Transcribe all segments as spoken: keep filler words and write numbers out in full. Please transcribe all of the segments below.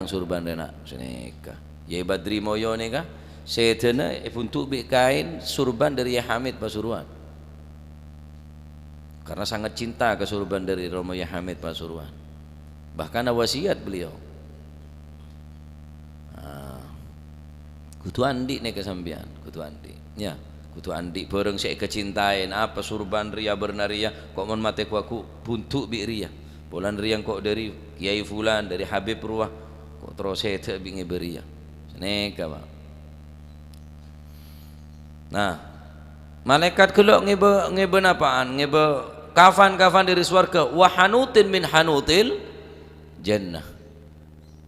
Surban rèna, sanèka. Yai Badri Moyo nèka, sèdhâna èbundu' bi' kaèn surban dâri Yai Hamid Pasuruan. Karena sangat cinta ka surban dâri Romo Yai Hamid Pasuruan. Bahkan wasiat beliau. Ah, kodhu andi' nèka sampèyan, kodhu andi'. Ya, kodhu andi' bhârâng sè èkacintaè. Apa surban rèya bârna rèya, ko' mon matè ghu-lagghu bundu' bi' rèya. Polana rèya engko' dâri Kyai Fulan, dâri Habib rowa, ko' terro sèdhâ bi' ngèbâ rèya. Sanèka, Pak. Nah, malaèkat ghellâ' ngèbâ, ngèbâ napa'an? Ngèbâ kafan-kafan dâri sowarghâ. Wa hanutin min hanutil jannah.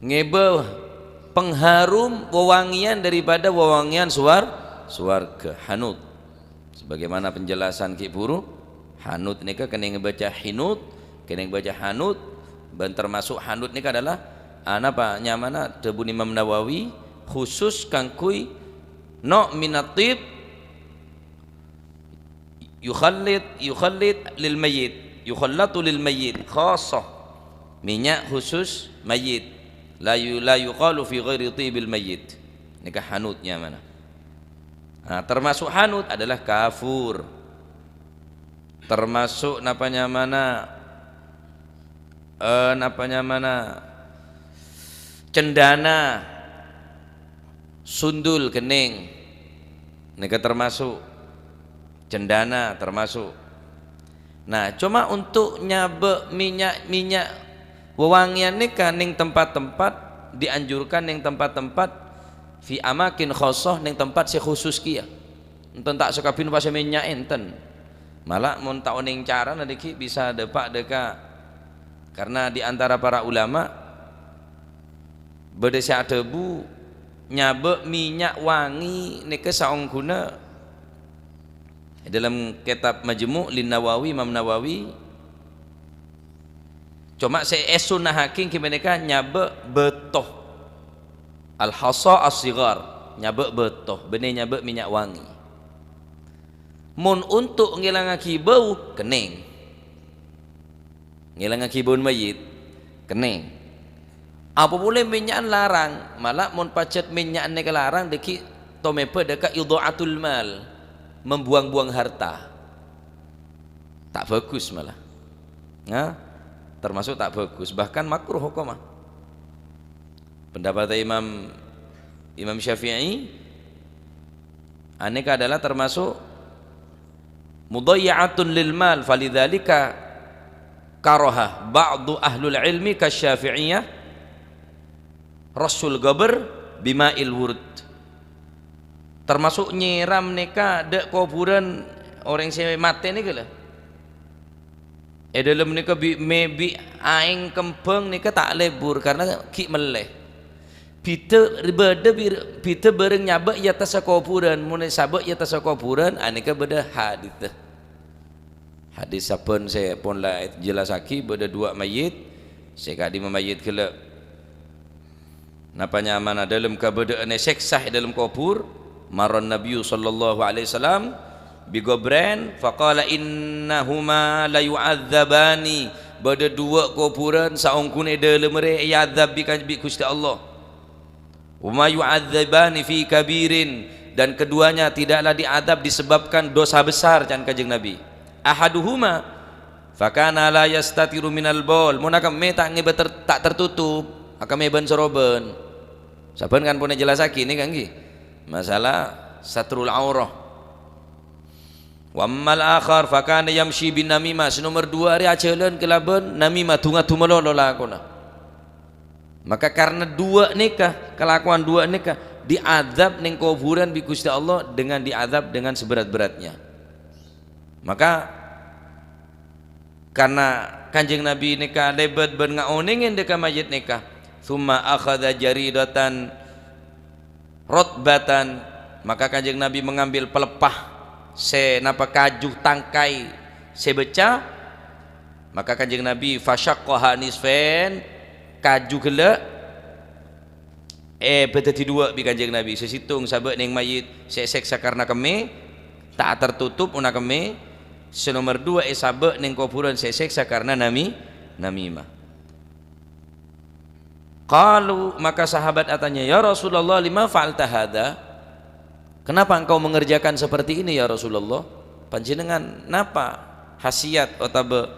Ngèbâ pengharum wewangèyan daripada wewangèyan suwar-, sowarghâ. Hanut. Sebagaimana penjelasan ghi' bhuru, hanut nèka kennèng èbâca hinut, kennèng èbâca hanut, bân termasuk hanut nèka adalah, ah, napa nyamana dhâbuna Imam Nawawi, khusus kaangghuy no' minat thib yukhallit, yukhallit lil mayyit, yukhallatu lil mayyit, khassah, minyak khusus mayyit, la yu-, la yuqalu fi ghairi thibil mayyit. Nèka hanut nyamana. Nah, termasuk hanut adalah kafur. Termasuk napa nyamana, eh, napa nyamana, cendana, sundul, kennèng. Nèka termasuk. Cendana termasuk. Nah, coma untuk nyabâ' minyak-minyak wewangèyan nèka neng tempat-tempat, dianjurkan neng tempat-tempat fi amakin khassah, neng tempat sè khusus kèya. Enten ta' sakabin pas minyak enten. Mala mon ta' oneng carana dhâggi' bisa dâpa' dâ' ka, karena di antara para ulama bâdâ sè adhâbu nyabâ' minyak wangi nèka saongghuna è dâlem kètab Majmu' lin Nawawi, Imam Nawawi. Coma sè èsunnahaghi ghi' panèka nyabâ' bâto. Al-hasa as-sighar, nyabâ' bâto, bânnè nyabâ' minyak wangi. Mon untuk ngèlangaghi bâu, kennèng. Ngèlangaghi bâuna mayyit, kennèng. Apa polè mènya'an larang, mala mon pajhât mènya'an nèka larang, dhâggi' tomèbâ dâ' ka idha'atul mal, membuang-buang harta. Ta' bhâghus mala. Nah, termasuk ta' bhâghus, bahkan makruh hokomma. Pendapat Imam, Imam Syafi'i, anèka adalah termasuk mudhayya'atun lil mal, falidzalika karaha ba'du ahlul ilmi kasyafi'iyah rassul ghabr bima'il wurd. Termasuk nyèram nèka dâ' kobhurân orèng sè matè nèka lho. È dâlem nèka bi-, mè-, bi' aèng kembhâng nèka ta' lebur karena ghi' mellè. Bhidhâ bâdâ bir-, bhidhâ bârâng nyabâ' è attassa kobhurân, mon èsabâ' è attassa kobhurân, anèka bâdâ hadis. Hadis sabbhân sè pon la èjellassaghi, bâdâ duwâ' mayyit, sè ka'dimma mayyit ghellâ'. Napa nyamana dâlem kabâdâ'ânna sèksa è dâlem kobhur? Marran Nabiyyu sallallahu alaihi wasallam bi ghabrain, faqala, "Innahuma la yu'adzabani." Bâdâ duwâ' kobhurân saongghuna è dâlemma rè èadzab bi-, bi' Ghustè Allah. "Wa ma yu'adzabani fi kabirin," dan keduanya tidaklah diadzab disebabkan dosa besar, can Kanjeng Nabi. "Ahaduhuma fakana la yastatiru minal baul." Mon akemmè ta' ngèbâ ter-, ta' tertutup, akemmè bân-sarobân. Sabbhân kan pon èjellassaghi nèka, ènggi. Masalah satrul aurah. "Wa ammal akhar fakana yamshi bin namimah." Sè nomer duwâ' arè ajhâlân kalabân namimah, du-ngadu malolo lakona. Maka karena duwâ' nèka, kalakowan duwâ' nèka, diadzab neng kobhurân bi' Ghustè Allah dengan diadzab dengan seberat-beratnya. Maka karena Kanjeng Nabi nèka lèbât bân ngaonèngè dâ' ka mayyit nèka, "Tsumma akhadza jaridatan ratbatan," maka Kanjeng Nabi mengambil pelepah sè napa kaju tangkai sè becca, maka Kanjeng Nabi fasyaqqaha nisfain, kaju ghellâ' èbâdâddhi duwâ' bi' Kanjeng Nabi, sè sèttong sabâ' neng mayyit sè èsèksa karna kemmè, ta' tertutup mon akemmè, sè nomer duwâ' èsabâ' neng kobhurân sè èsèksa karna nami-, namimah. Qalu, maka sahabat atanya, "Ya Rasulullah, lima fa'alta hadza? Kenapa engkau mengerjakan seperti ini, ya Rasulullah? Panjenengan napa khasiat otabâ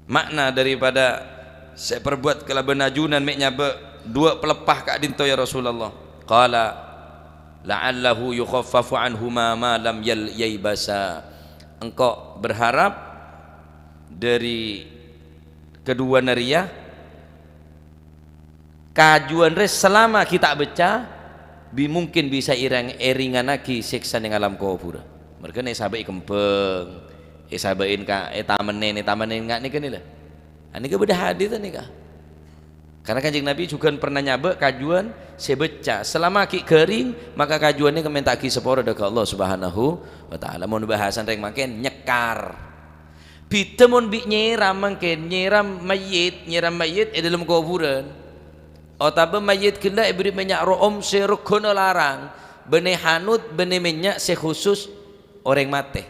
makna daripada sè èparbuwât kalabân ajunan mè' nyabâ' duwâ' paleppah ka'dinto, ya Rasulullah?" Qala, "La'allahu yukhaffafu anhuma ma lam yal-, yaibasa." Engko' berharap dâri kaduwâna rèya Kajuwân rè salama ghi' ta' bâca, bi-, mungkin bisa èrèng-, èrèngngaghi sèksa neng alam kobhurân. Merghâna èsabâ'i kembhâng, èsabâ'in ka-, ètamennèn, ètamennèn nga' nèka nèla. Anèka bâdâ hadis nèka. Karena Kanjeng Nabi jhughân pernah nyabâ' kajuwân sè bâca. Salama ghi' ghâring, maka kajuwân nèka mènta'aghi sapora dâ' ka Allah Subhanahu wa Ta'ala. Mon bhâsana rèng mangkèn, nyèkkar. Bhidhâ mon bi' nyèram mangkèn, nyèram mayyit, nyèram mayyit è dâlem kobhurân. Otabâ mayyit ghellâ' èbherri' mènnya' ro'om sè règhâna larang, bânnè hanut, bânnè mènnya' sè khusus orèng matè.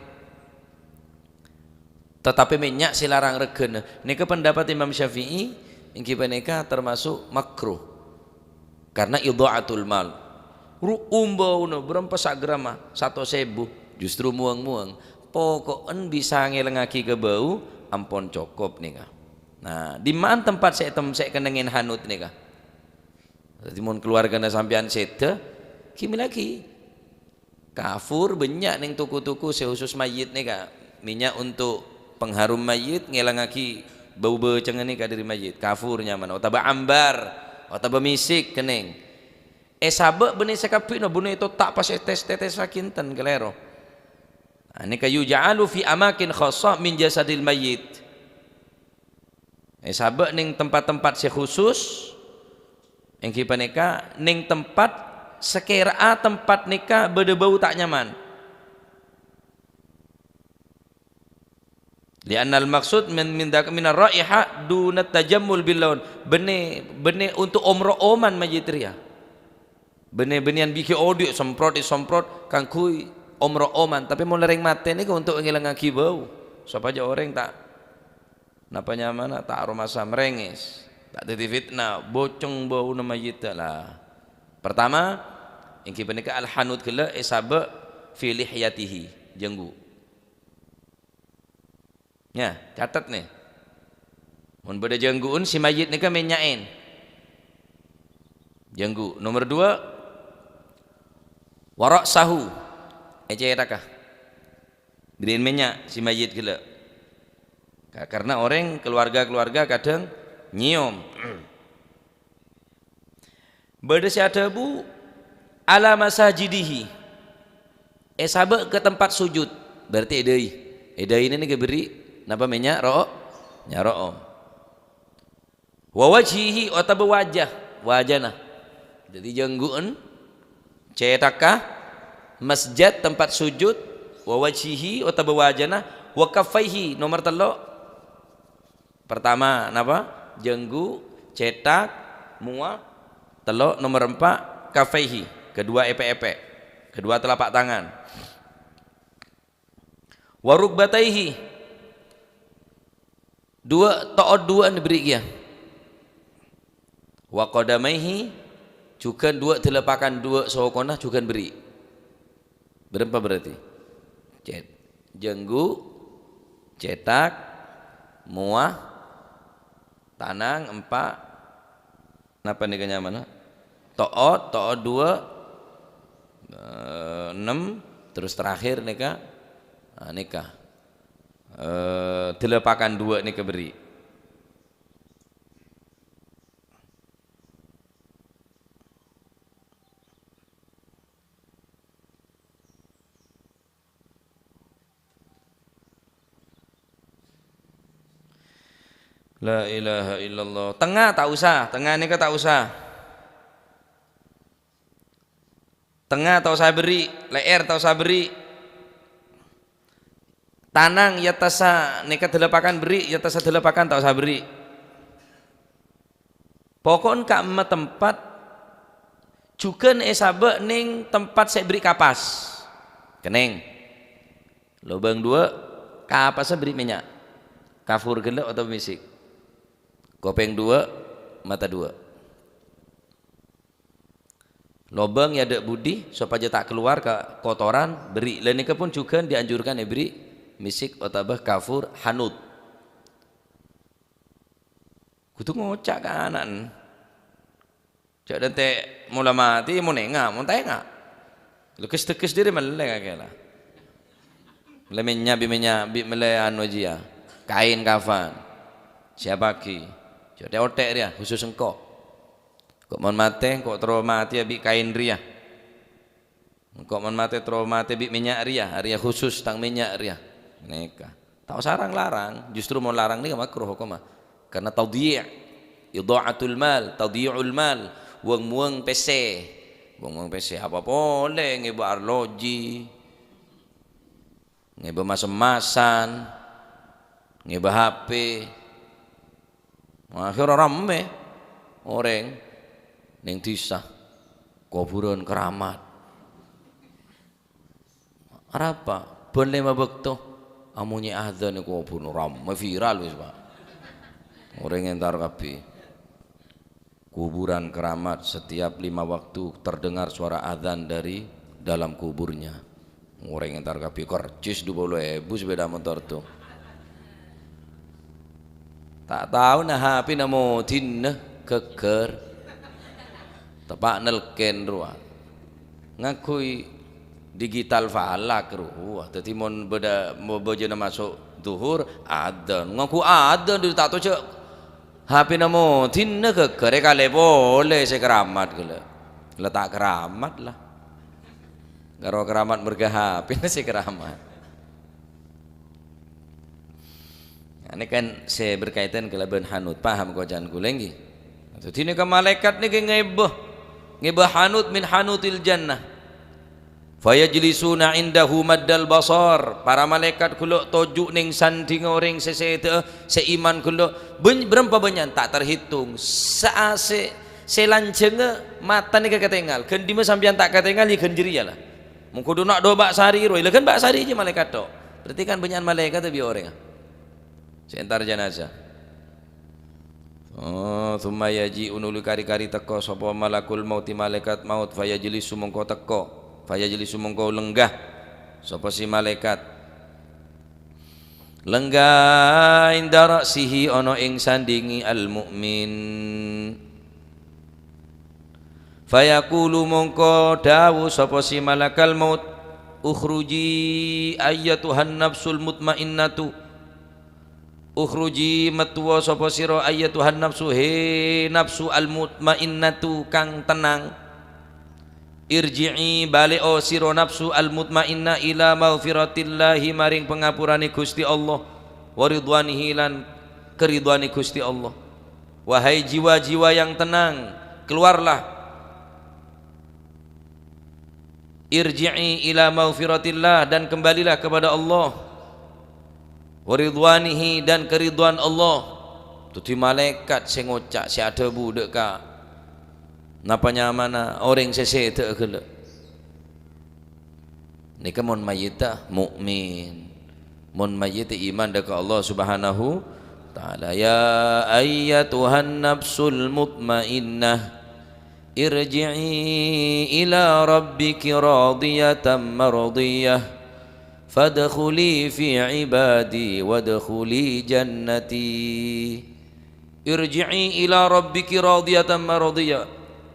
Tatapè mènnya' sè larang règhâna. Nèka pendapat Imam Syafi'i, èngghi panèka termasuk makruh. Karena idha'atul mal. Ru-, ombâuna bârâmpa sagrama, satos èbu, justru mowang-mowang. Poko'en bisa ngèlengngaghi ka bâu, ampon cokop nèka. Nah, dimma'an tempat sè tem-, sè kennengngèn hanut nèka? Dhâddhi, mon kaluwargana sampèyan sèdhâ, ghi' mellèaghi. Kafur bânnya' neng toko-toko sè khusus mayyit nèka. Mènnya' untuk pengharum mayyit, ngèlengngaghi bâu bâcèngnga nèka dâri mayyit. Kafur nyamana, otabâ ambar, otabâ misik kennèng. Èsabâ' bânnè sakabbhiyânna, bânnè totta' pas ètes-tetessaghi enten, kalèro. Nah, nèka yuj'alu fi amakin khassah min jasadil mayyit. Èsabâ' neng tempat-tempat sè khusus, èngghi panèka neng tempat sakèra'a tempat nèka bâdâ bâu ta' nyaman. Li'annal maqsud min, min dak-, minar raiha dunat tajammul bil laun. Bânnè, bânnè untuk om-ro'oman mayyit rèya. Bânnè-bânnèyan bi' ghi' odi' semprot, èsemprot kaangghuy om-ro'oman. Tapè mon orèng matè nèka untuk ngèlengngaghi bâu, sopajâ orèng ta', napa nyamana, ta' aromasa mèrèngès, ta' dhâddhi fitnah, boceng bâuna mayyitta la. Pertama, èngghi panèka al-hanut ghellâ' èsabâ' fi lihyatihi, jânggu'. Nya, catet nè. Mon bâdâ jânggu'en sè mayyit nèka mènnya'è. Jânggu'. Nomer duwâ', wa ra'sahu. Ècèthagghâ. Bherri'in mènnya' sè mayyit ghellâ'. Ka-, karena orèng, keluarga-keluarga kadhâng nyèyom. Bâdâ sè adhâbu, "Ala masajidihi." Èsabâ' ka tempat sujud, berarti èdâi. Èdâina nèka bherri' napa mènnya' ro'o-, nya ro'om. "Wa wajhihi," otabâ wajah, wajana. Dhâddhi jânggu'en, cèthagghâ, masjid, tempat sujud, "wa wajhihi," otabâ wajana, "wa kaffaihi," nomer tello'. Pertama, napa? Jânggu', cèthak, mowa. Tello', nomer empa', kaffaihi, kedua èpè'-èpè', kedua telapak tangan. Wa rukbataihi, duwâ' to'ot duwâ'ân bherri' kèya. Wa qadamaihi, jhughân duwâ' dâlâpakan duwâ' sokona jhughân bherri'. Bârâmpa berarti? Cèt-, jânggu', cèthak, mowa, tanang, empa', napa nèka nyamana? To'ot, to'ot duwâ', eh, ennem, terus terakhir nèka, ah, nèka. Eh, dâlâpakan duwâ' nèka bherri'. La ilaha illallah. Tengnga ta' osa, tengnga nèka ta' osa. Tengnga ta' osa bherri', lè'èr ta' osa bherri'. Tanang è attassa nèka dâlâpakan bherri', è attassa dâlâpakan ta' osa bherri'. Poko'en ka'imma tempat jhughân èsabâ' neng tempat sè èbherri' kapas. Kennèng. Lobâng duwâ', kapassa bherri' mènnya'. Kafur ghellâ' otabâ misik. Kopèng duwâ', mata duwâ'. Lobâng è adâ' budi sopajâ ta' kalowar ka kotoran, berri'. Lha nèka pon jhughân dianjurkan èberri' misik otabâ kafur hanut. Kodhu ngoca' ka ana'na. Jhâ' dhânte' mola matè, mon enga', mon ta' enga'. Lho, ghâs-dhâghâs dhâri mellè kakè la. Mellè mènnya', bi' mènnya', bi' mellè anu jiyâ. Kaèn kafan. Siapaghi. Jhâ' dhâ-, othè' rèya, khusus engko'. Engko' mon matè, engko' terro matèya bi' kaèn rèya. Engko' mon matè terro matè bi' mènnya' rèya, arèya khusus tang mènnya' rèya. Nèka. Ta' osa larang-larang, justru mon larang nèka makruh hokomma. Karena tadhi', idha'atul mal, tadhi'ul mal, weng-moweng pèssè. Weng-moweng pèssè, apa polè ngèbâ arloji, ngèbâ mas-emmasan, ngèbâ H P. Akhirnya rammè orèng neng dhisa, kobhurân keramat. Arapa? Bân lèma bâkto amonyè adzan è kobhurân, rammè viral wis, Pak. Orèng entar kabbhi. Kuburan keramat, setiap lima waktu terdengar suara adzan dari dalam kuburnya. Orèng entar kabbhi kerjis du polo èbu sepeda motor tu. Ta' tao na H P-na modina ghâgghâr. Teppa' nelken rowa. Ngangghuy digital falak rowa. Dhâddhi mon bâdâ, mo-, bâjâna maso' dhuhur, adzan. Ngangghuy adzan dhi ta' tao jhâ' H P-na modina ghâgghâr èkalè polè sè keramat ghellâ'. La ta' keramat la. Karo keramat merga H P-na sè keramat. Nah, ini kan sè berkaitan kalabân hanut. Paham koca'an kaulâ, ènggi? Dhâddhi nèka malaèkat nèka ngèbâ, ngèbâ hanut min hanutil jannah. Fayajlisuna indahu maddal basar. Para malaèkat ghellâ' toju' neng sandhingnga orèng sè sèdhâ'â, sè iman ghellâ'. Bân-, bârâmpa bânnya'na? Ta' terhitung. Sa-, sè, sè lanjhângnga mata nèka katèngal. Ghân dimma sampèyan ta' katèngal, yâ ghân jârèya la. Mon kodhu na' dhu bâ' sarè rowa, la ghân bâ' sarè jiyâ malaèkat tho. Berarti kan bânnya'na malaèkat bi' orèng, ah. Sè entar jenazah. Oh, tsumma yaji'u, nuli kari-kari teka sapa malakul mauti, malaèkat maut, fayajlisu mongko teka, fayajlisu mongko lenggah sapa si malaèkat. Lenggah inda ra'sihi, ana ing sandhingi al-mu'min. Fayaqulu, mongko dawuh sapa si malakal maut, "Ukhruji ayyatuhan nafsul mutmainnatu." Ukhruji, mettowa sapa sira, ayyatuhan nafsu, he nafsu al-mutmainnatu kang tenang. Irji'i, balè'o sira nafsu al-mutmainnah ila maghfiratillahi, maring pangapurane Gusti Allah, wa ridwanihi, lan karidwane Gusti Allah. Wahai jiwa-jiwa yang tenang, keluarlah. Irji'i ila maghfiratillah, dan kembalilah kepada Allah. Wa ridwanihi, dan keridhaan Allah. Dhâddhi malaèkat sè ngoca', sè adhâbu dâ' ka napa nyamana orèng sè sèdhâ'â ghellâ'. Nèka mon mayyitta mu'min. Mon mayyitta iman dâ' ka Allah Subhanahu wa Ta'ala. Ya ayyatuhan nafsul mutmainnah, irji'i ila rabbiki radiyatan mardiyah. Fadkhuli fi ibadi wadkhuli jannati. Irji'i ila rabbiki radiyatan mardiyah.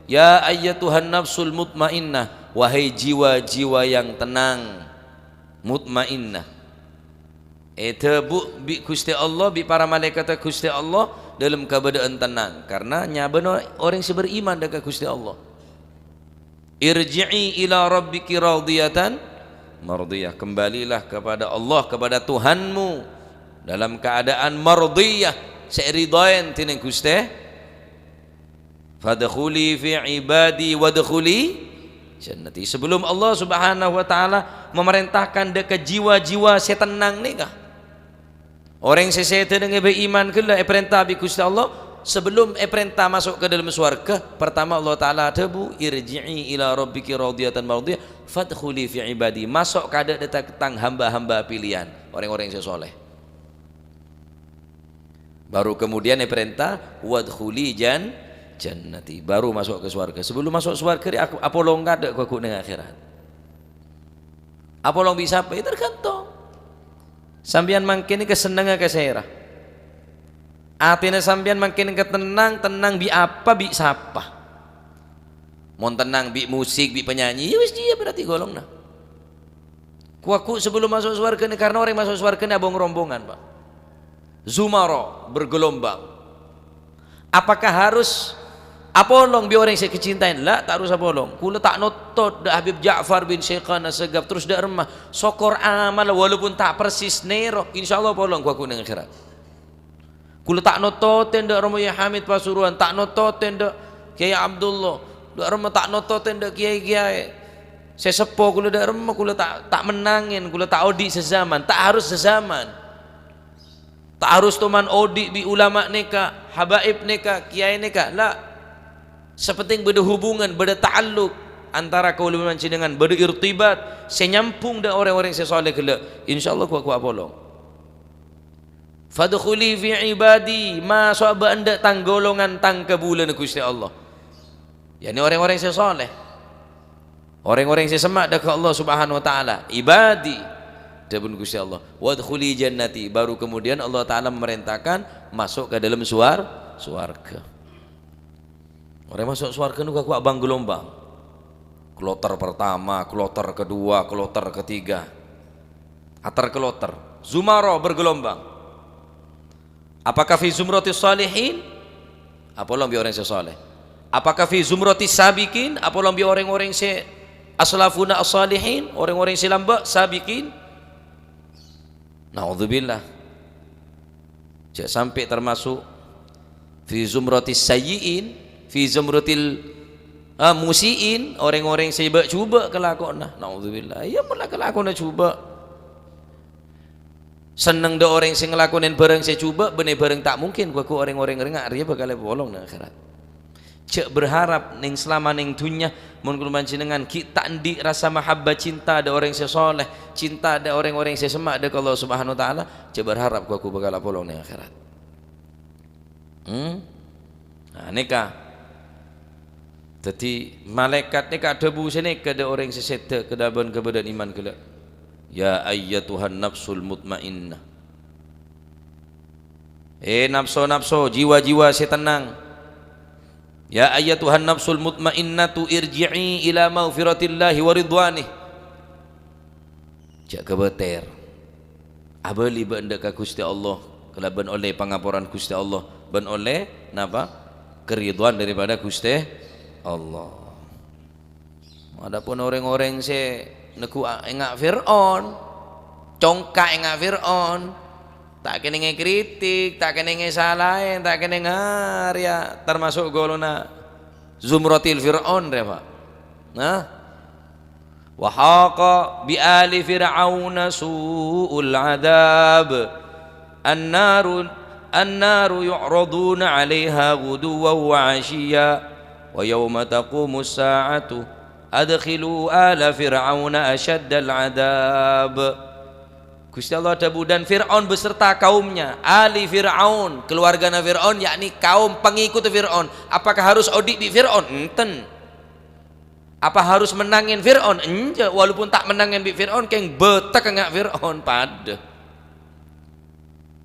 Ya ayyatuhan nafsul mutmainnah, wahai jiwa-jiwa yang tenang, mutmainnah. Èdhâbu bi' Ghustè Allah, bi' para malaèkatta Ghustè Allah, dâlem kabâdâ'ân tenang, karna nyabâna orèng sè beriman dâ' ka Ghustè Allah. Irji'i ila rabbiki radiyatan mardiyah. Kembalilah kepada Allah, kepada Tuhanmu, dalam keadaan mardiyah, sè èridhaè dhinèng Ghustè. Fadkhuli fi ibadi wadkhuli jannati. Sebelum Allah Subhanahu wa Ta'ala memerintahkan dâ' ka jiwa-jiwa sè tenang nèka, orèng sè sèdhâna ngèbâ iman ghellâ' èparènta bi' Ghustè Allah, sebelum èparènta maso' ka dâlem sowarghâ, pertama Allah Ta'ala adhâbu, "Irji'i ila rabbiki radiyatan mardiyah, fadkhuli fi ibadi." Maso' ka dâ', dâ' tang hamba-hamba pilihan, orèng-orèng sè soleh. Baru kemudian èparènta, "Wadkhuli jan-, jannati, baru masuk ke swarga. Sebelum masuk swarga, ri-, aku apolong kadhâ' ghuwâ' neng akhèrat. Apolong bi' sapa? Ya, tergantung. Sampèyan mangkèn nèka sennengnga ka sèra. Atèna sampèyan mangkèn nèka tennang, tennang bi' apa, bi' sapa? Mon tennang bi' musik, bi' penyanyi, ya wis, iyâ berarti golonganna. Ghuwâ' sebelum masuk swarga nèka, karena orèng masuk swarga nèka abong-rombongan, Pak. Zumara, bergelombang. Apakah harus apolong bi' orèng sè èkacintaè? La, ta' harus apolong. Kaulâ ta' nottot dâ' Habib Ja'far bin Syaikhana Segaf, terros dâ' remma. Sokor amal, walaupun ta' persis nèro, insyaallah apolong ghuwâ' neng akhèrat. Kaulâ ta' nottot dâ' remma Yai Hamid Pasuruan, ta' nottot dâ' Kèyaè Abdullah, dâ' remma ta' nottot dâ' kèyaè-kèyaè sè seppo. Kaulâ dâ' remma, kaulâ ta', ta' mennangèn, kaulâ ta' odi' sezaman, ta' harus sezaman. Ta' harus toman odi' bi' ulama nèka, habaib nèka, kèyaè nèka. La. Sè penting bâdâ hubungan, bâdâ ta'alluq antara kaulâ bân panjhennengngan, bâdâ irtibat sè nyambhung dâ' orèng-orèng sè soleh ghellâ'. Insyaallah ghuwâ', ghuwâ' apolong. "Fadkhuli fi ibadi," maso'a bâ'na dâ' tang golongan tang kabulâna Ghustè Allah. Ya'ni orèng-orèng sè soleh. Orèng-orèng sè semma' dâ' ka Allah Subhanahu wa Ta'ala. "Ibadi," dhâbuna Ghustè Allah. "Wadkhuli jannati." Baru kemudian Allah Ta'ala memerintahkan masuk ke dalam suar-, suarga. Orèng masuk suarga nèka ghuwâ' bang-gelombang. Kloter pertama, kloter kedua, kloter ketiga. Ater kloter. Zumara bergelombang. Apakah fi zumratis salihin? Apolong bi' orèng sè soleh. Apakah fi zumratis sabiqin? Apolong bi' orèng-orèng sè aslafuna as-salihin, orèng-orèng sè lambâ', sabiqin? Naudzubillah. Jhâ' sampè' termasuk fi zumratis sayyi'in, fi zumratil, ah, musi'in, orèng-orèng sè bâ'-jhubâ' kalakowanna. Naudzubillah. Iyâ, mon la kalakowanna jhubâ'. Senneng dâ' orèng sè ngalakonè bhârâng sè jhubâ', bânnè bhârâng ta' mungkin, ghuwâ' orèng-orèng rènga' rèya bhâkal èpolong neng akhèrat. Jhâ' berharap neng salama neng dhunnya, mon kaulâ panjhennengngan ghi' ta' andi' rassa mahabbah cinta dâ' orèng sè soleh, cinta dâ' orèng-orèng sè semma' dâ' ka Allah Subhanahu wa Ta'ala, jhâ' berharap ghuwâ' bhâkal apolong neng akhèrat. Hmm? Nah, nèka. Dhâddhi, malaèkat nèka adhâbu sè nèka dâ' orèng sè sèdhâ kalabân kabâdâ'ân iman ghellâ'. "Ya ayyatuhan nafsul mutmainnah." È, napso-napso, jiwa-jiwa sè tennang. "Ya ayyatuhan nafsul mutmainnatu irji'i ila maghfiratillahi wa ridwanih." Jhâ' kabâtèr. Abâli bâ'na dâ' ka Ghustè Allah, kalabân ollè pangaporan Ghustè Allah, bân ollè napa? Karidhoan daripada Ghustè Allah. Adapun orèng-orèng sè neggu' a-, enga' Fir'aun, congka' enga' Fir'aun, ta' kènèngè kritik, ta' kènèngè salaè, ta' kènèngè arèya, termasuk golonganna zumratil Fir'aun, rè, Pak. Nah, "Wa haqa bi ali Fir'auna su'ul adzab. Annaru, annaru yu'raduna 'alaiha ghuduwwan wa 'ashiyya, wa yauma taqumus sa'atu adkhilu ala Fir'auna asyaddal adzab." Ghustè Allah adhâbu, "Dan Fir'aun beserta kaumnya, ali Fir'aun, keluargana Fir'aun, yakni kaum pengikut Fir'aun." Apakah harus odi' bi' Fir'aun? Enten. Apa harus mennangè Fir'aun? Enjâ', walaupun ta' mennangè bi' Fir'aun, kèng bâtek enga' Fir'aun, padâ.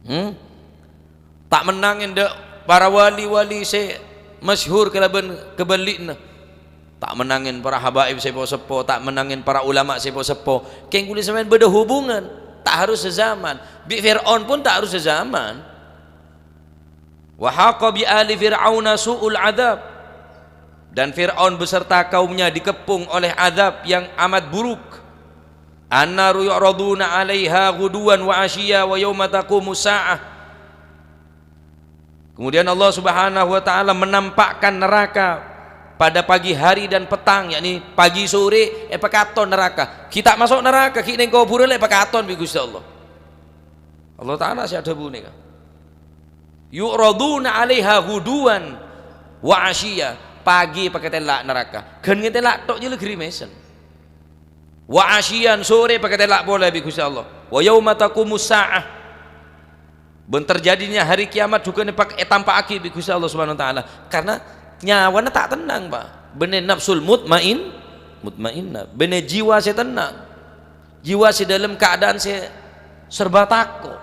Hmm? Ta' mennangè dâ' para wali-wali sè masyhur kalabân kabâli'na. Ta' mennangè para habaib sè po-seppo, ta' mennangè para ulama sè po-seppo. Kèng kaulâ sampèyan bâdâ hubungan, ta' harus sezaman. Bi' Fir'aun pun ta' harus sezaman. "Wa haqa bi ali Fir'auna su'ul adzab." Dan Fir'aun beserta kaumnya dikepung oleh azab yang amat buruk. "Annaru yu'raduna 'alaiha ghuduwan wa 'ashiyya wa yauma taqumus sa'ah." Kemudian Allah Subhanahu wa Ta'ala menampakkan neraka pada pagi hari dan petang, yakni pagi sore èpakaton neraka. Ghi' ta' maso' neraka, ghi' neng kobhurân la èpakaton bi' Ghustè Allah. Allah Ta'ala sè adhâbu nèka. "Yu'raduna 'alaiha ghuduwan wa 'ashiyya." Pagi èpakatella' neraka. Ghân ngètella' tok jâ la ghârimèsan. "Wa 'ashiyyan," sore èpakatella' polè bi' Ghustè Allah. "Wa yauma taqumus sa'ah." Bân terjadinya hari kiamat jhughân èpak-, ètampa'aghi bi' Ghustè Allah Subhanahu wa Ta'ala. Karena Nyawana ta' tennang, Pa'. Bânnè nafsul mutmain-, mutmainnah. Bânnè jiwa sè tennang. Jiwa sè dâlem keadaan sè serba tako'.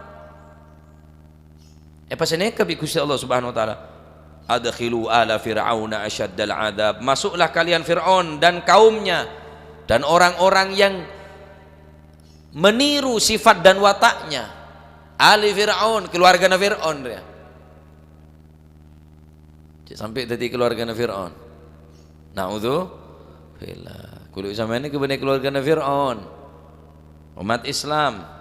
Èpasanèka bi' Ghustè Allah Subhanahu wa Ta'ala, "Adkhilu ala Fir'auna asyaddal adzab." Masuklah kalian Fir'aun dan kaumnya, dan orang-orang yang meniru sifat dan wataknya. Ali Fir'aun, keluargana Fir'aun, ya. Cè' sampè' dhâddhi keluargana Fir'aun. Na'udzubillah. Kulâ sampèyan nèka bânnè keluargana Fir'aun. Umat Islam.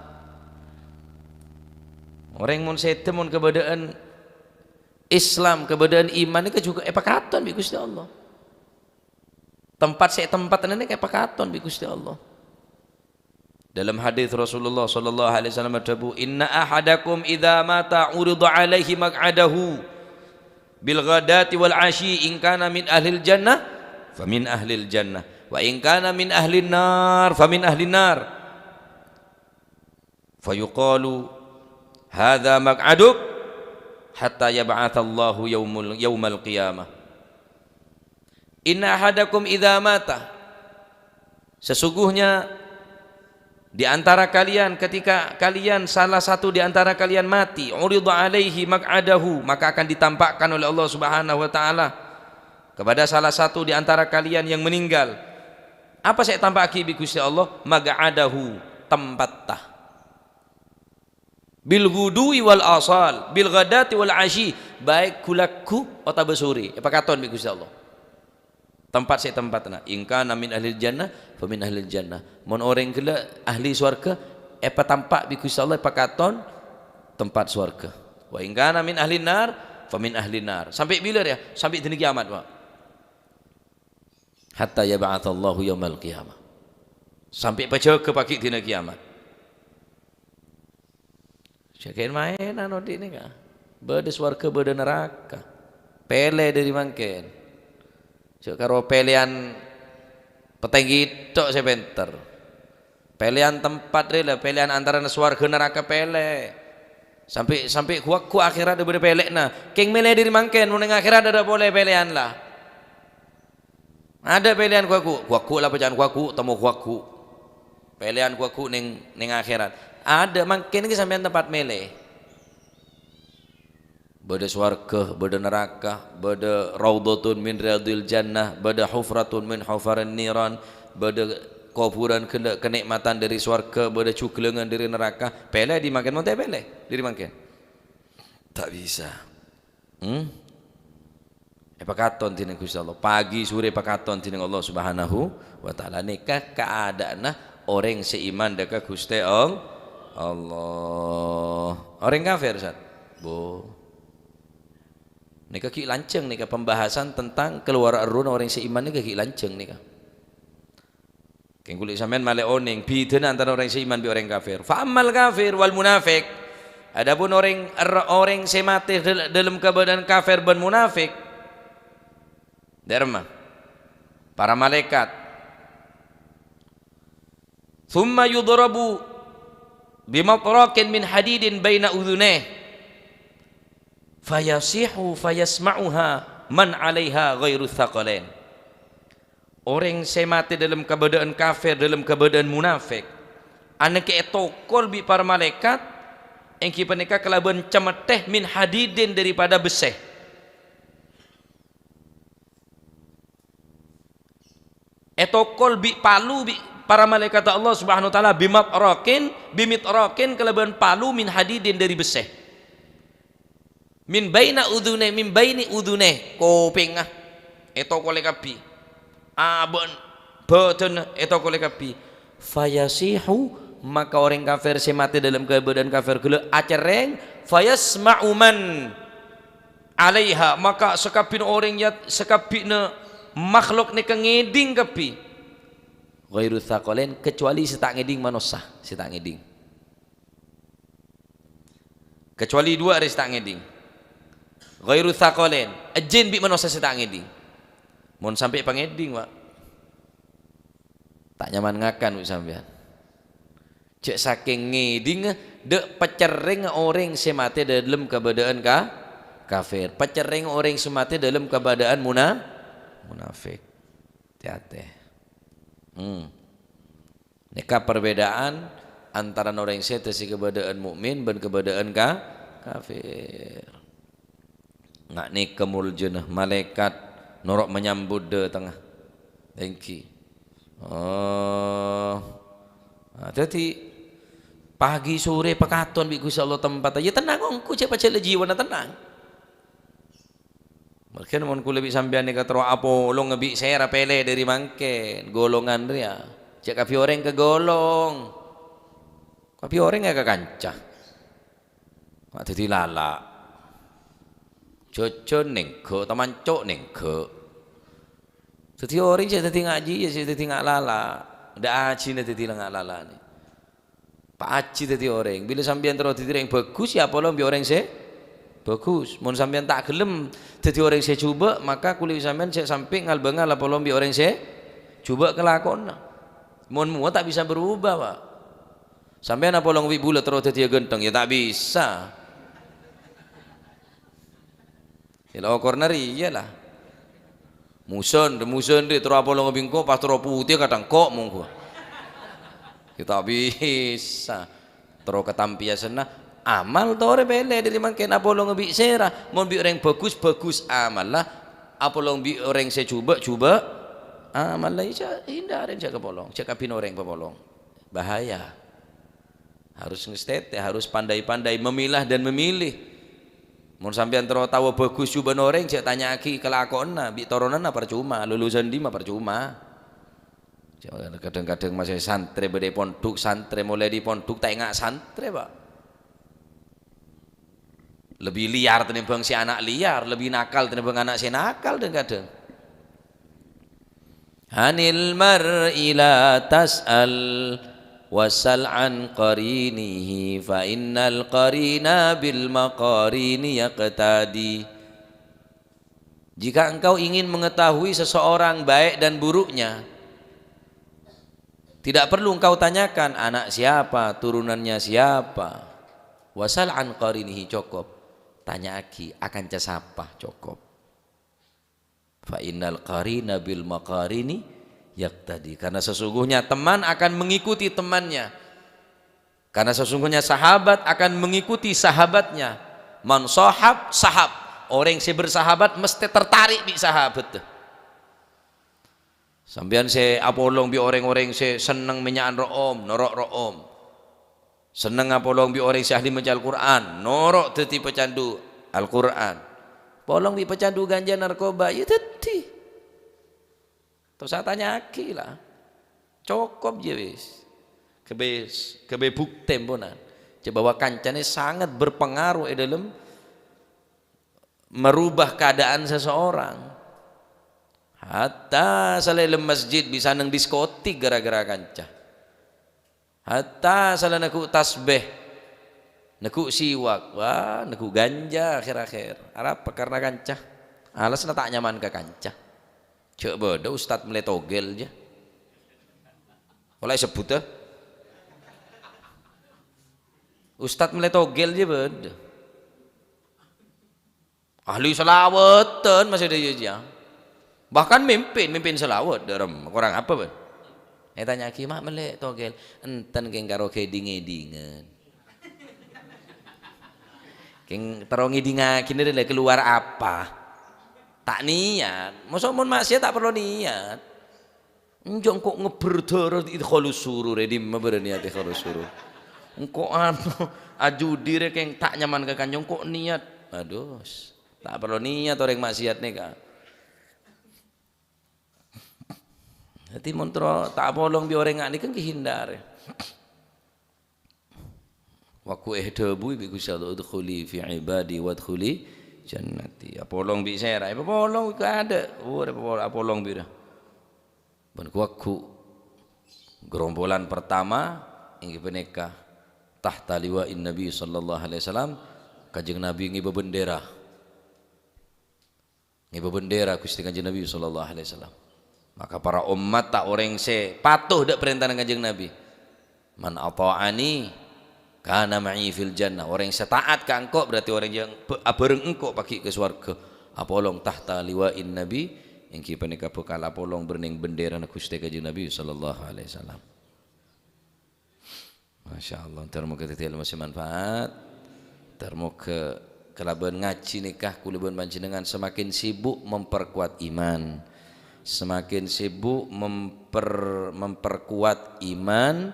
Orèng mon sèdhâ, mon kabâdâ'ân Islam, kabâdâ'ân iman nèka jhughân èpakaton bi' Ghustè Allah. Tempat sè ètempatna nèka èpakaton bi' Ghustè Allah. Dalam hadis Rasulullah sallallahu alaihi wasallam adhâbu, "Inna ahadakum idza mata urida alaihi maq'adahu bil ghadati wal 'asyi, in kana min ahlil jannah, fa min ahlil jannah, wa in kana min ahlin nar, fa min ahlin nar." Fayuqalu, "Hadza maq'aduk hatta yab'atsallahu yaumul, yaumal qiyamah." "Inna ahadakum idza mata," sesungguhnya di antara kalian, ketika kalian, salah satu di antara kalian mati, "urida alaihi maq'adahu," maka akan ditampakkan oleh Allah Subhanahu wa Ta'ala kepada salah satu di antara kalian yang meninggal. Apa sè ètampa'aghi bi' Ghustè Allah? "Maq'adahu," tempatta. "Bil ghuduwi wal asal, bil ghadati wal 'asyi," baik ghu-lagghu otabâ sorè, èpakaton bi' Ghustè Allah. Tempat sè tempatna. "In kana min ahlil jannah, fa min ahlil jannah." Mon orèng ghellâ' ahli sowarghâ, èpatampa' bi' Ghustè Allah, èpakaton tempat sowarghâ. "Wa in kana min ahlin nar, fa min ahlin nar." Sampè' bilâ rèya? Sampè' dina kiamat, Pa'. "Hatta yab'atsallahu yaumal qiyamah." Sampè' pajâgâ paghi' dina kiamat. Jhâ' kèn-maènan odi' nèka. Bâdâ sowarghâ, bâdâ naraka. Pèlè dâri mangkèn. Jhâ' karo pèlèyan petinggi tok sè pènter. Pèlèyan tempat rè la, pèlèyan antarana sowarghâ naraka pèlè. Sampè', sampè' ghu-lagghu akhèrat bâdâ pèlèna. Kèng mèlè dâri mangkèn, mon neng akhèrat adâ' polè pèlèyan la. Adâ' pèlèyan ghu-lagghu, ghu-lagghu la bâcaan ghu-lagghu, temmo ghu-lagghu. Pèlèyan ghu-lagghu neng, neng akhèrat. Adâ', mangkèn ghi sampèyan tempat mèlè. Bâdâ sowarghâ, bâdâ naraka, bâdâ raudhatun min riyadil jannah, bâdâ hufratun min hufarin niran, bâdâ kobhurân ghellâ' kanè'matan dâri sowarghâ, bâdâ jhuglângan dâri naraka. Pèlè dâri mangkèn, mon ta' pèlè dâri mangkèn. Ta' bisa. Hmm? Èpakaton dhinèng Ghustè Allah. Pagi sorè èpakaton dhinèng Allah Subhanahu wa Ta'ala. Nèka kaadâ'ânna orèng sè iman dâ' ka Ghustè All-, Allah. Orèng kafir, Ustaz? Bo. Nèka ghi' lanjhâng nèka pembahasan tentang kalowar errohna orèng sè iman nèka ghi' lanjhâng nèka. Kèng kulâ sampèyan malè onèng bidhâna antara orèng sè iman bi' orèng kafir. "Fa ammal kafir wal munafiq." Adapun orèng, er-, orèng sè matè dâl-, dâlem kabâdâ'ân kafir bân munafik, dâ' remma? Para malaèkat. "Tsumma yudrabu bimatraqin min hadidin baina udhunaih, fayasihu fayasma'uha man 'alaiha ghairu tsaqalain." Orèng sè matè dâlem kabâdâ'ân kafir, dâlem kabâdâ'ân munafik, anèka ètokol bi' para malaèkat, èngghi panèka kalabân cemmettè min hadidin, daripada bessè. Ètokol bi' palu bi' para malaèkat Allah Subhanahu wa Ta'ala, bimatraqin, bimitraqin, kalabân palu min hadidin, dâri bessè. Min baina udhunai, min baini udhunai, kopèngnga ètokolè kabbhi. Abâ'na, bâdânna ètokolè kabbhi. Fayasihu, maka orèng kafir sè matè dâlem kabâdâ'ân kafir ghellâ' acerrèng, fayasma'u man 'alaiha, maka sakabbhina orèng ya-, sakabbhina makhluk nèka ngèdhing kabbhi. Ghairu tsaqalain, kecuali sè ta' ngèdhing manossa, sè ta' ngèdhing. Kecuali duwâ' arè sè ta' ngèdhing. Ghairu tsaqalain, jin bi' manossa sè ta' ngèdhing. Mon sampè' pangèdhing, Pak, ta' nyaman ngakan bi' sampèyan. Jhâ' sakèng ngèdhingnga, dâ' pacerrèngnga orèng sè matè dâlem kabâdâ'ân ka-, kafir. Pacerrèng orèng sè matè dâlem kabâdâ'ân muna-, munafik. Tè-atè. Hmm. Nèka perbedaan antarana orèng sè dhâddhi kabâdâ'ân mukmin bân kabâdâ'ân ka-, kafir. Nga' nèka moljâna malaèkat noro' manyambut dâtengnga. Èngghi. Oh. Nah, dhâddhi pagi sore pakaton bi' Ghustè Allah tempatta. Ya tennang ongghu, cè' pajhât la jiwana tennang. Marghâna mon kaulâ bi' sampèyan nèka terro apolong bi' sèra pèlè dâri mangkèn, golongan rèya. Cè' kabbhi orèng kagolong. Kabbhi orèng èkakanca. Ma' dhâddhi lala'. Jhâjhân nèngghu, tamanco' nèngghu. Dhâddhi orèng sè dhâddhi nga' ajhi, ya sè dhâddhi nga' lala'. Dâ' ajhina dhâddhi la nga' lala'na. Pa' ajhi dhâddhi orèng. Bilâ sampèyan terro dhâddhi orèng bhâghus, ya apolong bi' orèng sè bhâghus. Mon sampèyan ta' ghellem dhâddhi orèng sè jhubâ', maka kaulâ bi' sampèyan sè sampè' ngal-bângal apolong bi' orèng sè jhubâ' kalakowanna. Mon mowa ta' bisa berubah, Pak. Sampèyan apolong bi' bulâ terro dhâddhiyâ ghântheng, ya ta' bisa. Ya, la okorna rèya, la. Musan, musan rè, terro apolong bi' engko', pas terro putè kadhâng ko' mongghu. Ya, ta' bisa. Terro katampiyasanna, amal torè pèlè dâri mangkèn apolong bi' sèra. Mon bi' orèng bhâghus, bhâghus amalla. Apolong bi' orèng sè jhubâ', jhubâ' amalla. Jhâ' hindarè, jhâ' kapolong. Jhâ' kabbhina orèng papolong. Bahaya. Harus ngastètè, harus pandai-pandai memilah dan memilih. Mon sampèyan terro taowa bhâghus jhubâ'na orèng, jhâ' tanya'aghi kalakowanna, bi' toronanna parcoma, lulusan dimma parcoma. Jhâ', kadhâng-kadhâng masè santrè bâdâ è pondhuk, santrè molaè dâri pondhuk, ta' enga' santrè, Pak. Lebbi lèyar tènèmbhâng sè ana' lèyar, lebbi nakal tènèmbhâng ana' sè nakal dhâng-kadhâng. "Anil mar'i la tas'al, wa sal an qarinihi, fa innal qarina bil maqarini yaqtadi." Jika engkau ingin mengetahui seseorang baik dan buruknya, tidak perlu engkau tanyakan anak siapa, turunannya siapa. "Wa sal an qarinihi," cukup. Tanya'aghi akanca sapa, cukup. "Fa innal qarina bil maqarini yaqtadi." Karena sesungguhnya teman akan mengikuti temannya. Karena sesungguhnya sahabat akan mengikuti sahabatnya. "Man sahab, sahab." Orèng sè bersahabat mesti tertarik bi' sahabat. Sampèyan sè apolong bi' orèng-orèng sè senneng mènya'an ro'om, noro' ro'om. Senneng apolong bi' orèng sè ahli maca Al-Qur'an, noro' dhâddhi pecandu Al-Qur'an. Polong bi' pecandu ganja narkoba, ya dhâddhi. Ta' osa tanya'aghi, la. Cokop, ya wis. Ghâbây, ghâbây buktè, emponan. Jhâ' bahwa kancana sangat berpengaruh è dâlem merubah keadaan seseorang. Hatta sè la è dâlem masjid bisa neng diskotik gara-gara kanca. Hatta sè la neggu' tasbih, neggu' siwak, wah, neggu' ganja akhèr-akhèr. Arapa? Karna kanca. Alasanna ta' nyaman ka kanca. Jhâ' bâdâ ustad mellè togel, jâ. Ola èsebbhut, eh? Ustad mellè togel, jâ, bâdâ. Ahli salawatan masih ada, ya, ya. Bahkan mimpin, mimpin salawat, dârem. Kurang apa, Bang? Ètanya'aghi, "Ma' mellè togel?" "Enten kèng karo ghâdhing-ngèdhingan." Kèng terro ngèdhingaghi nèka keluar apa? Ta' niat. Mosok mon maksiat ta' parlo niat. Enjâ' engko' ngebbher dârâ idkhalus surur, è dimma bârâ niat idkhalus surur? Engko' anu, ajudi rè kèng ta' nyaman ka kanca, engko' niat. Aduh, ta' parlo niat orèng maksiat nèka. Dhâddhi, mon terro ta' apolong bi' orèng nga' nèka, èngghi hindar. Wa ku èdhâbuwi bi' Ghustè Allah, "Udkhuli fi ibadi wadkhuli jannati." Apolong bi' sèra, èpapolong ka adâ'. Oh, èpapolong, apolong bi' ra. Bân ku-, waggu gerombolan pertama, èngghi panèka tahta liwa'in Nabi sallallahu alaihi wasallam, Kanjeng Nabi ngèbâ bendera. Ngèbâ bendera Ghustè Kanjeng Nabi sallallahu alaihi wasallam. Maka para ommatta orèng sè patuh dâ' parèntana Kanjeng Nabi. "Man ata'ani "Kana ma'i fil jannah." Orèng sè taat ka engko' berarti orèng yang be-, abhâreng engko' paghi' ka sowarghâ. Apolong tahta liwa'in nabi, èngghi panèka bhâkal apolong bârnèng bendèrana Ghustè Kanjeng Nabi sallallahu alaihi wasallam. Masya Allah, dhâr moghâ dhâddhi èlmo sè manfaat. Dhâr moghâ kalabân ngajhi nèka, kaulâ bân panjhennengan semakin sibuk memperkuat iman. Semakin sibuk memper-, memperkuat iman,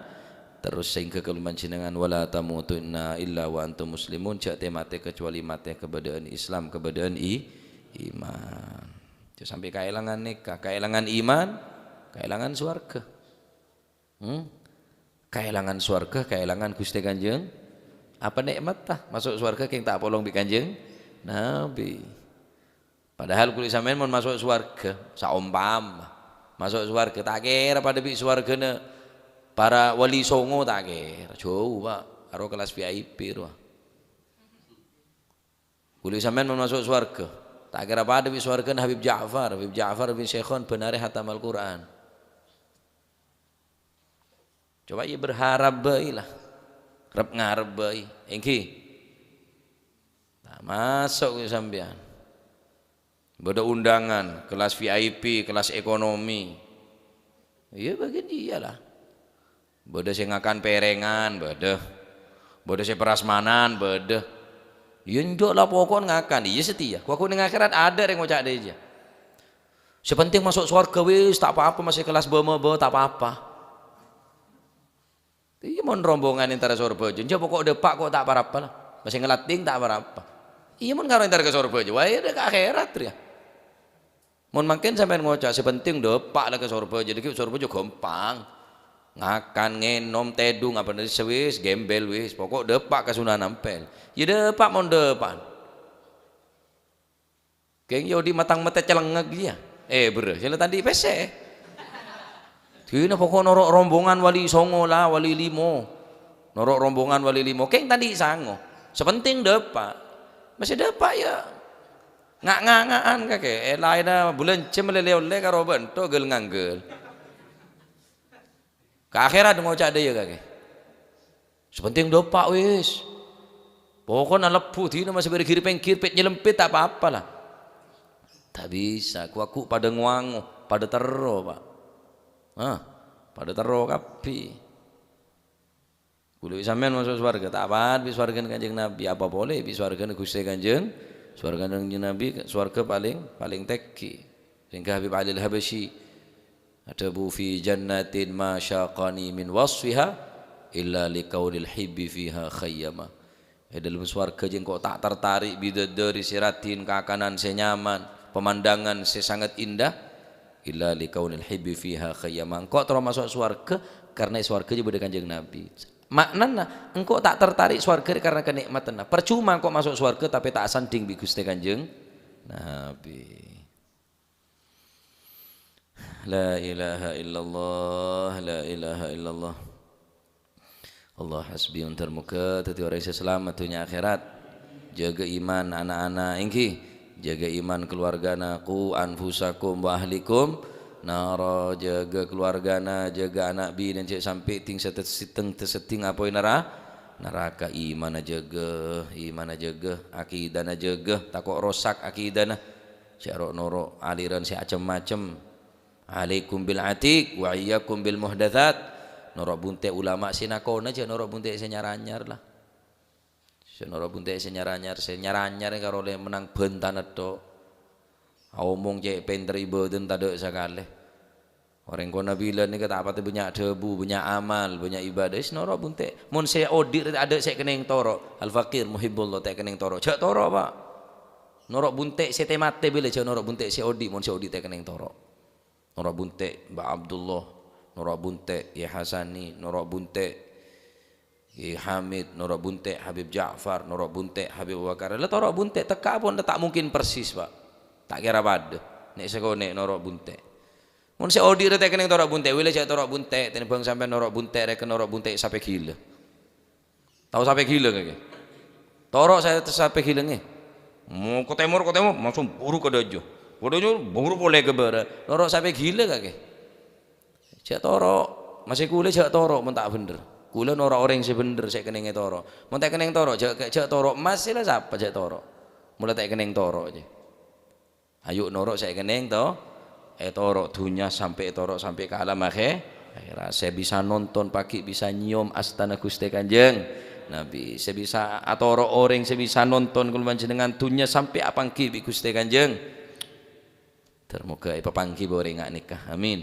terros sehingga kaulâ panjhennengan, "Wala tamutunna illa wa antum muslimun," jhâ' tè-matè kecuali matè kabâdâ'ân Islam, kabâdâ'ân i-, iman. Jhâ' sampè' kaèlangan nèka, kaèlangan iman, kaèlangan sowarghâ. Hmm? Kaèlangan sowarghâ, kaèlangan Ghustè Kanjeng. Apa nè'matta? Maso' sowarghâ kèng ta' apolong bi' Kanjeng Nabi. Padahal kaulâ sampèyan mon maso' sowarghâ, saompama maso' sowarghâ, ta' kèra padâ bi' sowarghâna para wali songo, ta' kèra. Jhâu, Pa', karo kelas V I P rowa. Kaulâ sampèyan mon maso' sowarghâ, ta' kèra padâ bi' sowarghâna Habib Ja'far. Habib Ja'far bin Syekhon bân arè hatam Al-Qur'an. Coba iyâ berharap bhâi la. Rep-ngarep bhâi. Èngghi. Nah, maso' kaulâ sampèyan. Bâdâ undangan, kelas V I P, kelas ekonomi. Iyâ, bâgiân iyâ la. Bâdâ sè ngakan pèrèngan, bâdâ. Bâdâ sè prasmanan, bâdâ. Iyâ, enjâ' la, pokok ngakan. Iyâ, satèya. Ghu-, ghu neng akhèrat adâ' rèng ngoca' dâ' iyâ. Sè penting maso' sowarghâ, wis, ta' pa-apa, masè kelas bâ-mabâ, ta' pa-apa. Iyâ, mon rombongan entara Sorbhâjâ, enjâ' pokok dâpa' kok ta' pa-apa la. Masè ngalating ta' pa-apa. Iyâ, mon karo entara ka Sorbhâjâ, wah, iyâ, dâ' ka akhèrat rèya. Mon mangkèn sampèyan ngoca', "Sè penting dâpa' la ka Sorbhâjâ, dâgghi' Sorbhâjâ ghâmpang. Ngakan, ngènom, tèdung, apa sè wis, gembel wis, pokok dâpa' ka Sunan Ampel." Iyâ dâpa' mon dâpa'. Kèng iyâ odi' matang matè calèngngak iyâ. Eh, bârâ, sè la ta' andi' pèssè. Dinah pokok noro' rombongan wali songo la, wali limo. Noro' rombongan wali limo, kèng ta' andi' sango. Sè penting dâpa'. Masè dâpa' iyâ. Nga'-nganga'an kakè, eh, laènna bulân jhâm lè-lè ollè karo bâ'na ghâl-nganggâl. Ka akhèrat ngoca' dâ' iyâ kakè. Sè penting dâpa' wis. Pokokna lebbhu dinah masè bârâ ghir-pèngghir, pèt nyelempit ta' pa-apa la. Ta' bisa, ghu-, ghu padâ ngowango, padâ terro, Pa'. Hah? Padâ terro kabbhi. Kaulâ bi' sampèyan maso' sowarghâ, ta' pat bi' sowarghâna Kanjeng Nabi, apa polè bi' sowarghâna Ghustè Kanjeng, sowarghâna Kanjeng Nabi, sowarghâ palèng, palèng tèngghi. Sehingga Habib Ali Al-Habasyi adhâbu, "Fi jannatin ma syaqani min wasfiha illa li kaunil hibbi fiha khayyama." È dâlem sowarghâ jhâ' engko' ta' tertarik bidadari sè rajin, kakanan sè nyaman, pemandangan sè sangat indah, illa li kaunil hibbi fiha khayyama. Engko' terro maso' sowarghâ karna è sowarghâ jhâ' bâdâ Kanjeng Nabi. Ma'nana, engko' ta' tertarik sowarghâ rè karna kanè'matanna. Parcoma engko' maso' sowarghâ tapè ta' asanding bi' Ghustè Kanjeng Nabi. La ilaha illallah, la ilaha illallah. Allah hasbi, ontar moghâ dhâddhi orèng sè salamet dhunnya akhèrat. Jâgâ iman ana'-ana', èngghi. Jâgâ iman kaluwargana, "Qu anfusakum wa ahlikum nara." Jâgâ kaluwargana, jâgâ ana' binèna jhâ' sampè' dhing-, sèttèng-, sèttèng-, sèttèng apoy nara-, naraka. Imanna jâgâ, imanna jâgâ, akidana jâgâ, tako' rosak akidana. Jhâ' ro'-noro' aliran sè acem-macem. "Alaikum bil atiq wa iyyakum bil muhdatsat." Noro' bunte' ulama sè nakona, jhâ' noro' bunte' sè nyar-anyar, la. Sè noro' bunte' sè nyar-anyar, sè nyar-anyar karo lè mennang bhântana tho'. Aomong cè' pènter ibâdâna tadâ' sakalè. Orèng kona bilân nèka ta' patè bânnya' dhâbu, bânnya' amal, bânnya' ibâdâh. Wis noro' bunte'. Mon sè odi' rè adâ' sè kennèng toro'. Al-faqir muhibbullah ta' kennèng toro'. Jhâ' toro', Pa'. Noro' bunte' sè tè-matè bilâ, jhâ' noro' bunte' sè odi', mon sè odi' ta' kennèng toro'. Noro' bunte' Mbah Abdullah, noro' bunte' Yè Hasani, noro' bunte' Yè Hamid, noro' bunte' Habib Ja'far, noro' bunte' Habib Abu Bakar. La toro' bunte' tekka pon ta' mungkin persis, Pa'. Ta' kèra padâ. Nè' sakonè' noro' bunte'. Mon sè odi' rè ta' kennèng toro' bunte', wèla jhâ' toro' bunte', tènèbhâng sampèyan noro' bunte', rèken noro' bunte' sapè ghilâ. Tao sapè ghilâ kakè? Toro' sa-, sapè ghilâ ngè. Mo, ka tèmor, ka tèmor, langsung buru ka dâjâ. Ka dâjâ, buru polè ka bârâ'. Noro' sapè ghilâ kakè? Jhâ' toro', masè kulâ jhâ' toro' mon ta' bhendher. Kaulâ noro' orèng sè bhendher, sè kennèng ètoro'. Mon ta' kennèng toro', jhâ', jhâ' toro' emmas, la sapa jhâ' toro'? Mola ta' kennèng toro', jâ. Ayo noro' sè kennèng to, ètoro' dhunnya sampè' ètoro' sampè' ka alam akhè-, akhèrat. Sè bisa nonton paghi' bisa nyèyom astana Ghustè Kanjeng Nabi. Sè bisa atoro' orèng sè bisa nonton kaulâ panjhennengngan dhunnya sampè' apangghi bi' Ghustè Kanjeng. Ter moga èpapangghi bi' orèng nga' nèka. Amin.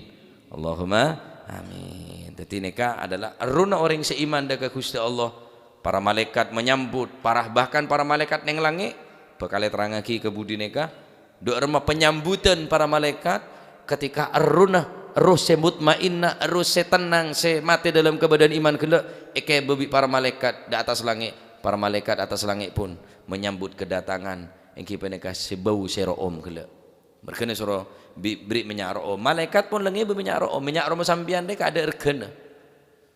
Allahumma amin. Dhâddhi nèka adalah erruna orèng sè iman dâ' ka Ghustè Allah. Para malaèkat menyambut, para, bahkan para malaèkat neng langngè' bhâkal èterrangngaghi ka budi nèka. Dâ' remma penyambutan para malaèkat ketika erruna, erroh sè mutmainnah, erroh sè tennang, sè matè dalam keadaan iman ghellâ', èkèbâ bi' para malaèkat dâ' attas langngè'. Para malaèkat attas langngè' pon menyambut kedatangan, èngghi panèka sè bâu sè ro'om ghellâ'. Merghâna soro bi-, bherri' mènnya' ro'om. Malaèkat pon la ngèbâ mènnya' ro'om. Mènnya' ro'om sampèyan rè kadâ' erghâna.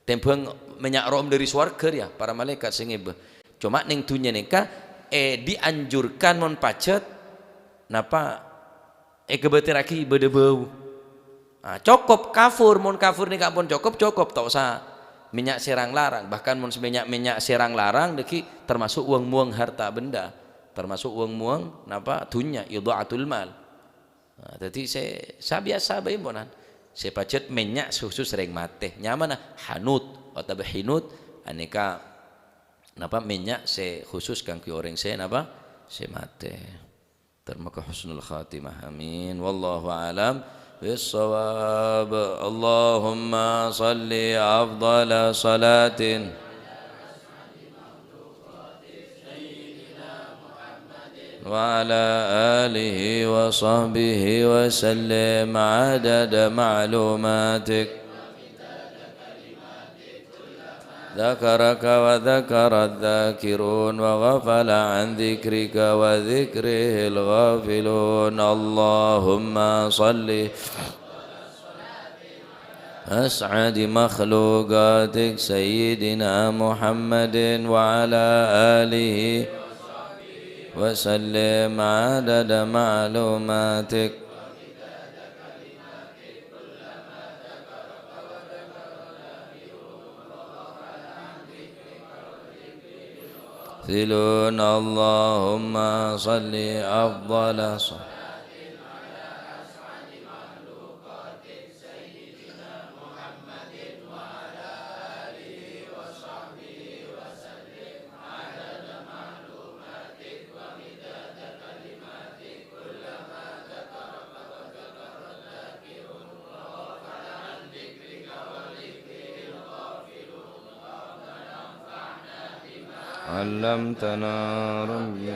Tèmbhâng mènnya' ro'om dâri sowarghâ rèya, para malaèkat sè ngèbâ. Coma neng dhunnya nèka, eh, dianjurkan mon pajhât, napa, èkabâtèrraghi bâdâ bâu. Ah, cokop kafur, mon kafur nèka pon cokop, cokop, ta' osa mènnya' sè rang-larang. Bahkan mon mènnya'-mènnya' sè rang-larang, dâggi' termasuk wong-mowong harta benda, termasuk wong-mowong, napa, dhunnya, idha'atul mal. Nah, dhâddhi sè sabiyasa bhâi, ponan. Sè pajhât mènnya' khusus rèng matè. Nyamana hanut otabâ hinut, anèka, napa, mènnya' sè khusus kaangghuy orèng sè, napa, sè matè. Ter moga husnul khatimah. Amin. Wallahu a'lam bissawab. Allahumma shalli afdhala shalatin وعلى آله وصحبه وسلم عدد معلوماتك. ذكرك وذكر الذاكرون وغفل عن ذكرك وذكره الغافلون. اللهم صل أسعد مخلوقاتك سيدنا محمد وعلى آله وسلم عدد معلوماتك. يمتثلون. اللهم صل أفضل صلاة علمتنا ربي.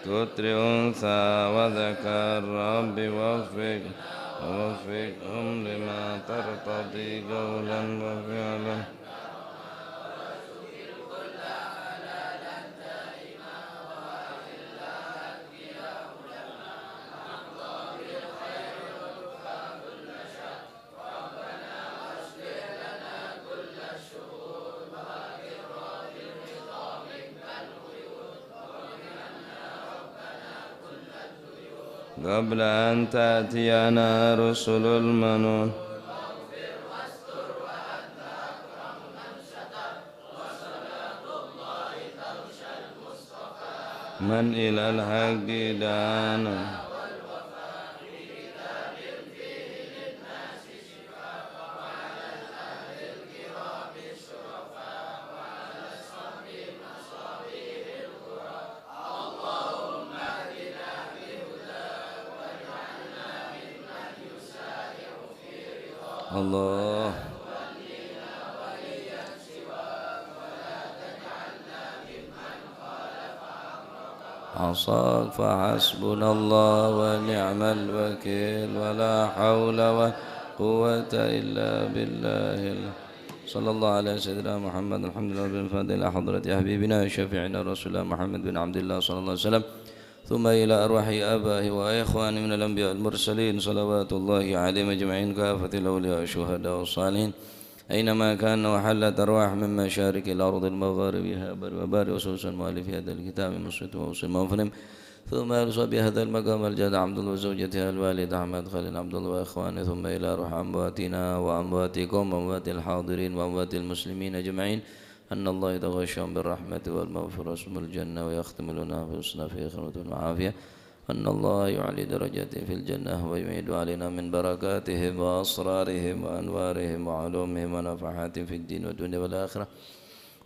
ذكر أنثى وذكر، رب وفق، ووفقهم لما ترتضي قولا وفعلا. قبل أن تأتينا رسل المنون. من إلى الحق دعانا. الله. عصاك فحسبنا الله ونعم الوكيل، ولا حول ولا قوة إلا بالله. صلى الله على سيدنا محمد. الحمد لله رب العالمين. الفاتحة إلى حضرة حبيبنا وشفيعنا رسول الله محمد بن عبد الله صلى الله عليه وسلم. ثم إلى أرواح آبائه وإخوانه من الأنبياء والمرسلين، صلوات الله عليهم أجمعين، كافة الأولياء والشهداء والصالحين، أينما كان وحلت أرواح من مشارق الأرض المغاربها بر وبر، وخصوصا مؤلف هذا الكتاب المسلم ومسلم ومسلم. ثم أرسل بهذا المقام الجد عبد الله وزوجته الوالد أحمد خليل عبد الله وإخوانه، ثم إلى روح أمواتنا وأمواتكم وأموات الحاضرين وأموات المسلمين أجمعين، أن الله يتغشاهم بالرحمة والمغفرة ثم الجنة، ويختم لنا بحسن في آخرة العافية، أن الله يعلي درجاتهم في الجنة، ويميد علينا من بركاتهم وأسرارهم وأنوارهم وعلومهم ونفحاتهم في الدين والدنيا والآخرة،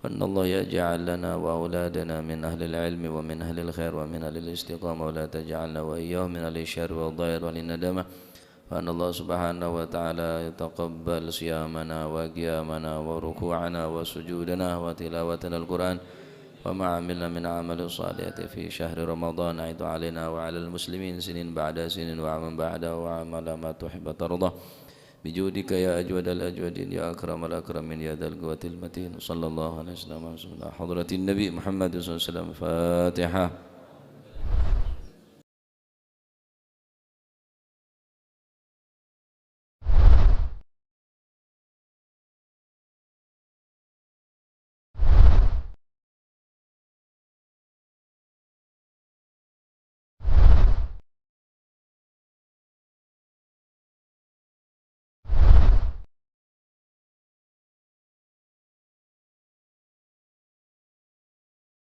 وأن الله يجعل لنا وأولادنا من أهل العلم ومن أهل الخير ومن أهل الاستقامة، ولا تجعلنا وإياهم من أهل الشر والضير والندامة، وأن الله سبحانه وتعالى يتقبل صيامنا وقيامنا وركوعنا وسجودنا وتلاوتنا القرآن وما عملنا من أعمال صالحة في شهر رمضان، عد علينا وعلى المسلمين سنين بعد سنين وعاما بعده وعاما لا ما تحب وترضى، بجودك يا أجود الأجودين يا أكرم الأكرمين يا ذا القوة المتين. صلى الله عليه وسلم على حضرة النبي محمد صلى الله عليه وسلم. الفاتحة.